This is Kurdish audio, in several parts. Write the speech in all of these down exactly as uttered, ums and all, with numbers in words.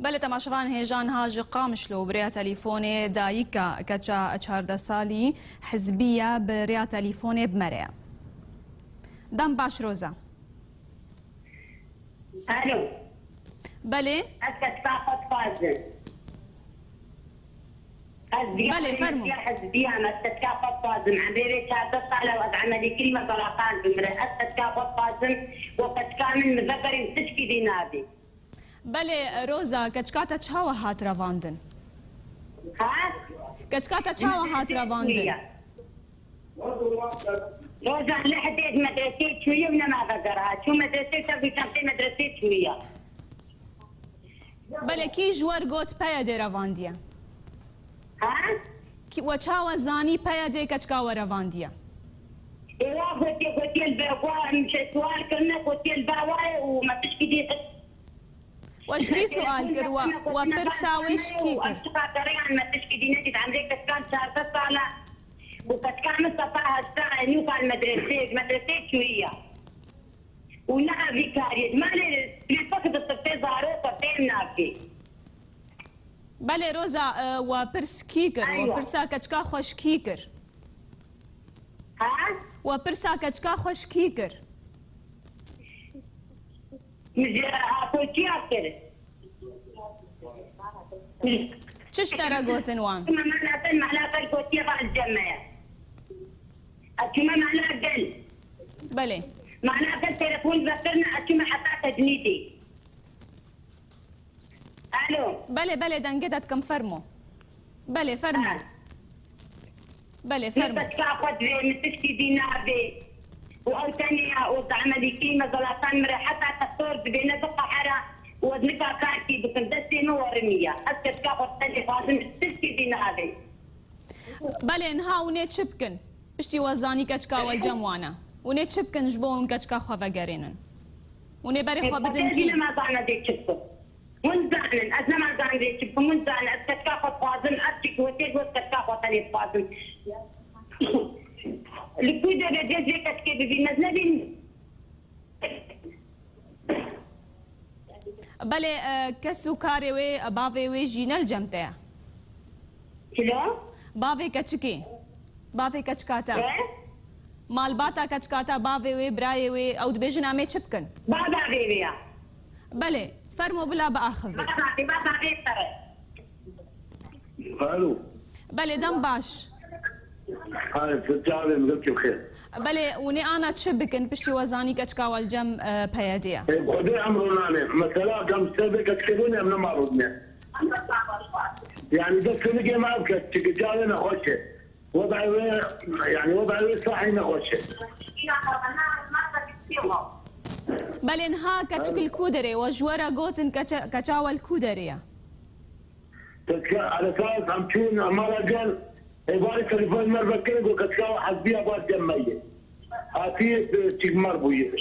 Belê, temaşevan hêja niha ji Qamişlo bi rêya telîfonê dayika keça çardeh salî Hizbiye bi rêya telîfonê bi me re ye. Dem baş Roza. Alo. Belê. Ez keçka xwe dixwazim. Ez diya Belê, fermo. Hizbiya, hizbiya me, ez keçka xwe dixwazim. Emrê vê çardeh sal e û ez emelî kirî me zelatan bimire. Ez keçka xwe dixwazim û keçka min min vegerîn tişkî dî nabê. Belê, Roza, keçika te çawa hat revandin? Ha? Keçika te çawa hat revandin? Roza, li hedê medresê çûye û nema vegera. Çû medresê, ser bi çantê medresê çûye. Belê, kî ji we got P Y D revandiye? Ha? Kî, we çawa zanî P Y D keçika we revandiye? Ê wa gotiye, gotiye li ber xwe, em şê sual kirine, gotiye li ber wa ye û me tişkî dî xist. We ji kî sual kir? We, we pirsa wê ji kî kir? Em çiqa geriyan me tişkî dî nedît, emrê keçikan çardeh sal e. Û keçika min sefa heşta e, nû kal medresê, ji medresê çûyiye. Û ne evî kariyê. Di malê lêfek di sifê zarok e, fêm nakê. Belê Roza, e, we pirs kî kir? We Eywa. Pirsa keçika xwe ji kî kir? Ha? We pirsa keçika xwe ji kî kir? Min ji Apoçiya kir. Çi ji te re gotin wan? Çima mala gel, mala gel gotiye va li cem me ye. Ez çûme mala gel. Belê. Mala gel telefon vekirine, ez çûme heta tecnîdê. Alo. Belê, belê, dengê te dikim, fermo. Belê, fermo. Ha. Belê, fermo. Min keçika xwe divê, min tiştî dî nabê. Û ew tenê ya, û zehmetî kî me zelatan min re heta textor dibê, ne diqehera û ez nika kar kî bikim, destê min werimî ya. Ez keçika xwe tenê xwazim, tiştî dî nabê. Belê, niha hûn ê çi bikin? Piştî we zanî keçika we li cem wan e. Hûn ê çi bikin ji bo hûn keçika xwe vegerênin? Hûn ê berê xwe bidin kî? Nema zana dê çi bikim. Hûn zanin, ez nema zan dê çi bikim. Hûn zanin, ez keçika xwe dixwazim, ev çi ku wê tê got, keçika xwe tenê dixwazim. Li ku de be cez vê keçikê bibînim, ez nebînim. Belê, e, kes û karê wê, bavê wê jî ne li cem te ye? Çilo? Bavê keçikê. Bavê keçika te. E? Malbata keçika te, bavê wê, birayê wê, ew dibêjin em ê çi bikin? Bavê wê ya. Belê, fermo bila biaxivê. Bavê, bavê sere. Alo. Belê, dem baş. Hayır, çavê min gelkî bi xêr. Belê, hûn ê ana çi bikin, piştî we zanî keçika we li cem, e, P Y D'ê ye? E, Xwedê emro nane. Mesela, gam ser vê keçikê bûne, em nema rodine. Yani, destê min gê me ev keçik, çavê nexweş e. Weda wê, yani, weda wê sahî nexweş e. Belê, niha keçik li ku derê? We ji we re gotin keçe-, keça we li ku derê ye? Keçika Elesas em çûn mala gel, êvarî telefon mer vekirin, got keçika we hezbiya bar cem me ye. Hatî, e, çîk mer bûye.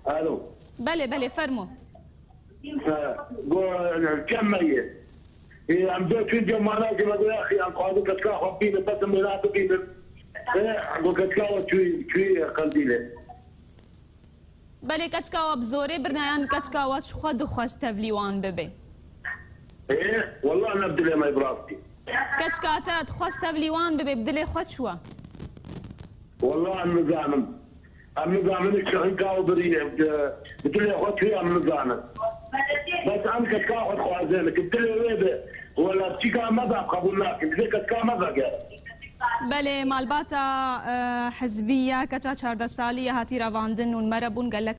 Alo. Belê, belê, fermo. E, got, e, cem me ye. E, em dê çûn cem mana, cem me got, yaxî, em xwazin keçika xwe bînin, bes em ê bînin. E, got keçika we çûyî, çûyî Qendîlê. Belê, keçika we bi zorê birine yan keçika we ji xwe dixwest tevlî wan bibe? Ê, wallah ne bi dilê me bi rastî. Keçika te dixwest tevlî wan bibe, bi dilê xwe çû we? Wallah em nizanim. Em nizanim, hiç hinka û birî, e, bi dilê xwe çû em nizanim. Bes em keçika xwe dixwazin, ki dilê wê be, wela çîka me be, em qebûl nakin. Divê keçika me vegere. Belê, malbata, e, hizbî ya keça çardeh salî ya hatî revandin û li me re bûn, gelek